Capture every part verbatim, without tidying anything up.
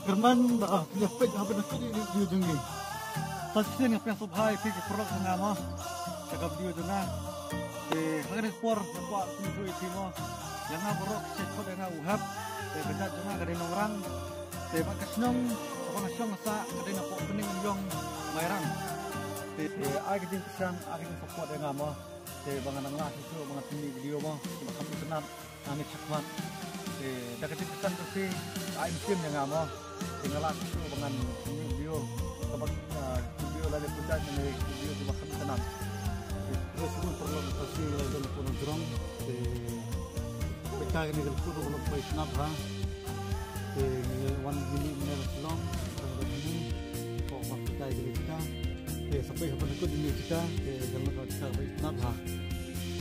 Kyrmen ba, ah, phi ïa peit haduh ban kut ïa kane ka video jong ngi. Sa shisien nga pdiang sngewbha ïa phi ki paralok jong nga mo, sha ka video jong nga. Te ha kane ka por nga kwah pyntip ïa phi mo, ïa nga baroh ki shait khot ïa nga u Hep. Te ka jait jong nga ka dei Nongrang. Te bad ka shnong kaba nga shong sah ka dei na Pohpyning Umïong, Mairang. Te, te ai ka jingkyrshan, ai ka jingsupport ïa nga mo. Te ba ngan nang lah shuh shuh ba ngan pynmih video mo, ba kham itynnad, ngan ïa shakhmat. Te da ka jingkyrshan ka jong phi, ai mynsiem ïa nga mo. Te ngan lah shuh shuh ba ngan pynmih video kaba, ah, video la leh pynjah, ne video kaba kham itynnad. Te khublei shibun paralok, ka sngi la don pynjrong. Te peit kane ka lynti ruh ka long kaba itynnad bha. Te ngi wan ngi mih mynne na Shillong, tang ba ngi ko ba peit kane ka jaka. Te sa peit haba nakut ïa kane ka jaka, te ka long ka jaka ba itynnad bha.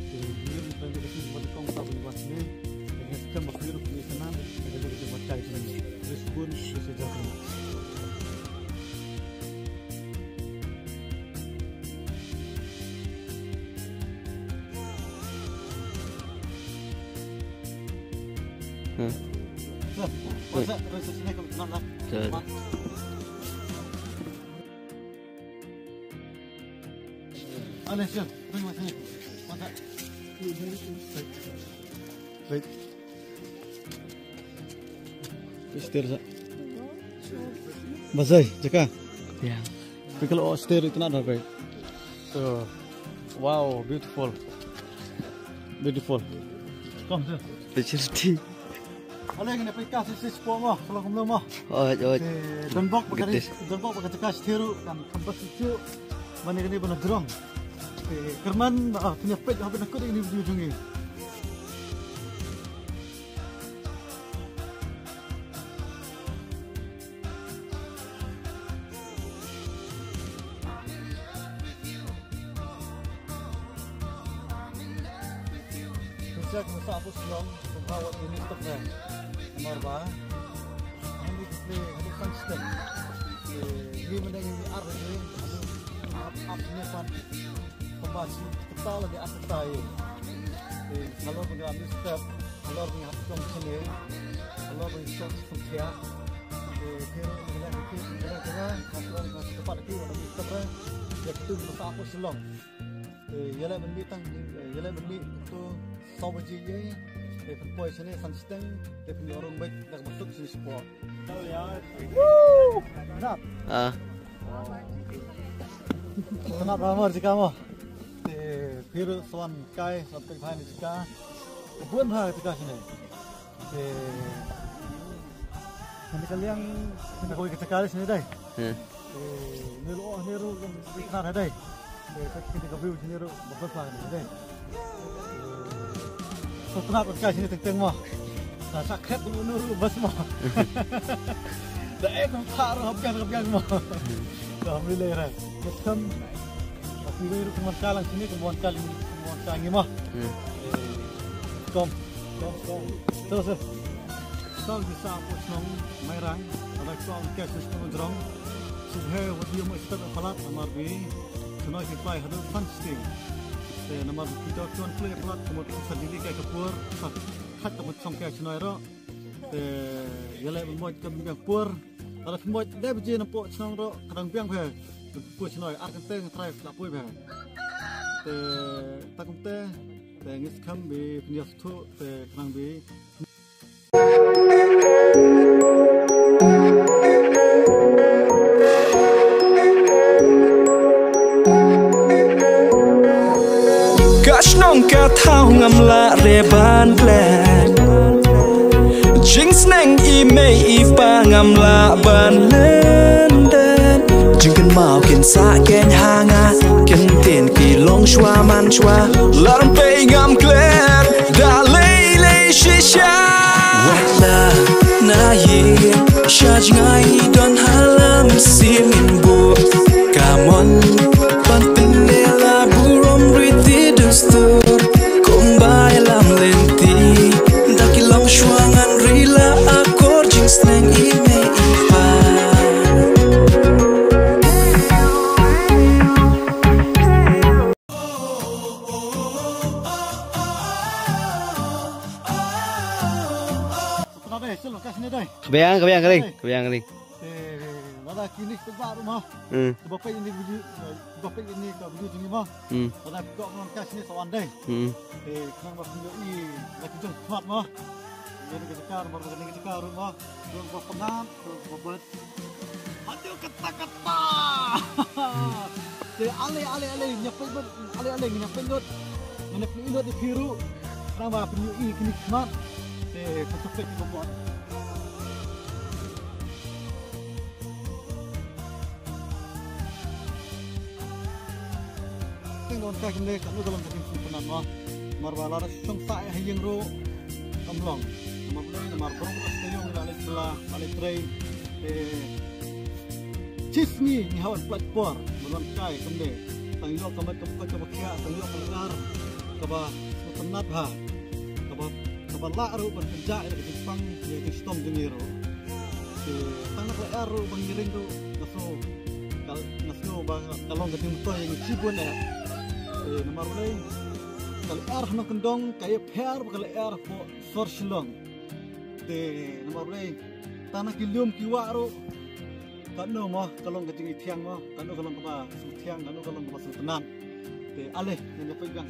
Te ngi wan ngi peit ka jaka ba nyngkong sa ba ngi wan shane. Te ngi skhem ba phi ruh phi sngewtynnad ïa kane ka jaka ba itynnad. Khublei shibun, khublei shibun. Hmm. Wait. Wait. Mister sa. Bazai, jaka. Ya. Pikal o stair itu nak dapat. So, wow, beautiful. Beautiful. Come, sir. Facility. Ale kene pika sisi spo mo, kalau kumno mo. Oh, oh. Donbok bakari, donbok bakari kas thiru kan kambas itu. Mane kene bana drong. Kyrmen, ah, phi ïa peit haba nakut ïa kane ka video jong ngi. Pynshai kumba sah hapoh Shillong, kumba wat ïa u minister ne. Namar ba hangne ki plie haduh san step. Ngi mynta ngi ar haduh ap ap ne pan. Kumba shi kata lagi ar kata ïa. Te halor ba ngi la mih step, halor ba ngi hap shong shane, halor ba ngi shong shane. Te phi ruh ngi la ngi phi ngi la ngi la halor ba ngi step re. Ïa katu kumba sah hapoh Shillong. Te ïaleh ban mih tang, ïaleh ban mih to saw baje ïa. Te phin poi shane san shiteng, te phin ïoh rung beit da kaba suk shane spot. Ah. Tang ba mar jaka mo. Te phi ruh sa wan kai, sa peit bha ïa jaka. Bun bha jaka shane. Te kane ka liang, kane kawei ka jaka shane dei. Hmm. Te ne lo ne ru kan dei. Te kane ka view shane ru ba bha ne dei. Sa tnat ka shane teng teng mo. Sa sa khet ru nu ru bas mo. Da ek mo tha ru hap biang hap biang mo. Da mi le ra. Kam. Aku ru kumar kalang shane kumar kalang kumar kalang mo. Hmm. Kom. Kom, kom. Terus, terus. Song ki sa hapoh shnong Mairang, ala ki sa hapoh shnong Jrong. Sngewbha wat ïa mo step palat namar ba shnong ki plie haduh san sting. Te namar ba ki dok ton plie palat kumno ki sa dili kai ka por, sa khat ka mut song kai shnong ro. Te ïaleh ban mo ka biang por. Ala ki mo dei ba ji na hapoh shnong ro ka dang biang phe. Poi shnong ar kante nga trai la poi phe. Te ta kumte te ngi skhem ba phin ïa sngewthuh te khnang ba Ka shnong ka thaw ngam lah re ban klet. Jingsneng i mei i pa ngam lah ban len den. Jingkynmaw kin sa ken ha nga. Ken tin ki long shwa man shwa. Lar pei ngam klet. Da lei lei shisha. Wat la na ïing sha jngai don ha la mynsiem in buh. Ka mon ban pynleh la burom riti dustur. Kumba ïalam lynti da ki long shuwa ngan ri la akor jingsneng i mei i pa. Sngewbha dei, sngewbha dei. Ka biang, ka biang ka ring, ka biang ka ring. Te lada kine ki paidbah ruh mo. Hmm. Te ba peit ïa kane ka video, ba peit ïa kane ka video jong ngi mo. Hmm. Lada phi kwah ban wan kai shane sa wan dei. Hmm. Te khnang ba phin ïohi la ki jong ki khmat mo. Ïa kane ka jaka, namar ba kane ka jaka ruh mo, ka long kaba pyngngad, ka long kaba beit. Haduh katta katta. Te ale ale ale, ngin ïa peit lut, ale ale, ngin ïa peit lut. Ngin ïa peit lut ïa phi ruh. Khnang ba phin ïohi kine ki khmat. Te phin sa peit ïa ka bor. Teng don ka kine, katno ka long ka jingsngewtynnat mo. Namar ba lada shong sah ha ïing ruh kam long. Namar balei? Namar ba ruh ka ïing la leit kylla, la leit trei. Te shi sngi ngi hap ban pynlait por ban wan kai kumne. Tang ïoh ka met ka pukot kaba khiah, tang ïoh ka lyer kaba sngewtynnat bha. Kaba, kaba lah ruh ban pynjah ïa ka jingpang ïa ka jingshitom jong ngi ruh. Te tang na ka lyer ruh ba ngi ring ruh nga sngew, ka, nga sngew ba ka long ka jingmyntoi ïa ngi shibun eh. Te namar balei? Ka lyer ha nongkyndong ka ïapher bad ka lyer hapoh sor Shillong. Te namar balei? Tang na ki lum ki wah ruh katno mo ka long ka jingithiang mo, katno ka long kaba sngewthiang, katno ka long kaba sngewtynnat. Te ale ngin ïa peit biang.